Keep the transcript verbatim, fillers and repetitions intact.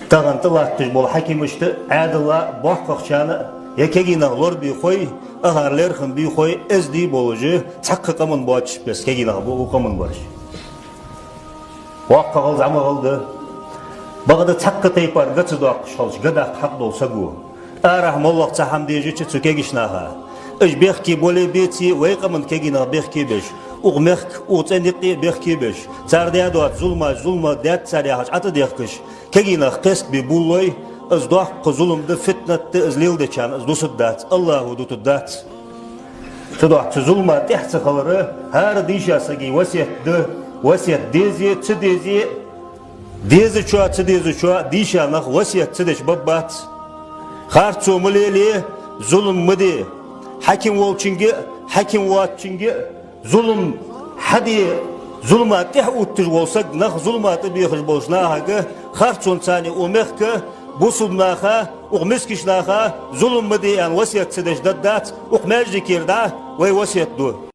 Тахан тӀалатташ бола хьакимашта, Ӏаьдала боккхагӀчарна, е кегий нах лорабе хой, ахар лерхӀам бе хой, эздий болаш, цхьаккха къаман боацаш беса кегий нах ба укх къаман бараш. ВоккхагӀал, зӀамагӀал да. Бакъда цхьаккха тайпара га ца доаккхаш хилча, га даккха хьакъ дола саг ва. Арахьа моллагӀа цхьа хӀама дезача цу кегийча наха, уж бехке боле беце, вай къаман кегий нах бехке беш, укх мехка, укх цӀен юкъе бехке беш, цар даь доаца зуламаш, зулам даьд цар яхаш, ӀотӀадехкаш, кегий нах кхестабе болалой, из доккха зулам да, фитнат да, из леладечарна из дусаргдац, АллахӀа дутаргдац. Цудухьа цу зулама тӀехьа ца хилар хӀара дийша сага васкет да, васкет дезе, ца дезе, дезачоа, ца дезачоа дийша нах васкет ца деш баббац. Харцо ма лелае, зулам ма де. Хьаким волчунга а, хьаким воацачунга а, зулам хьаде, зулама тӀехьа увтташ вола саг, нах зулама тӀабехаш болча нахага, харцонца царна укх мехка, бусалба наха, укх мискача наха зулам ма де аьнна васкет ца деш даргдац, укх маьждигера дӀа вай васкет ду.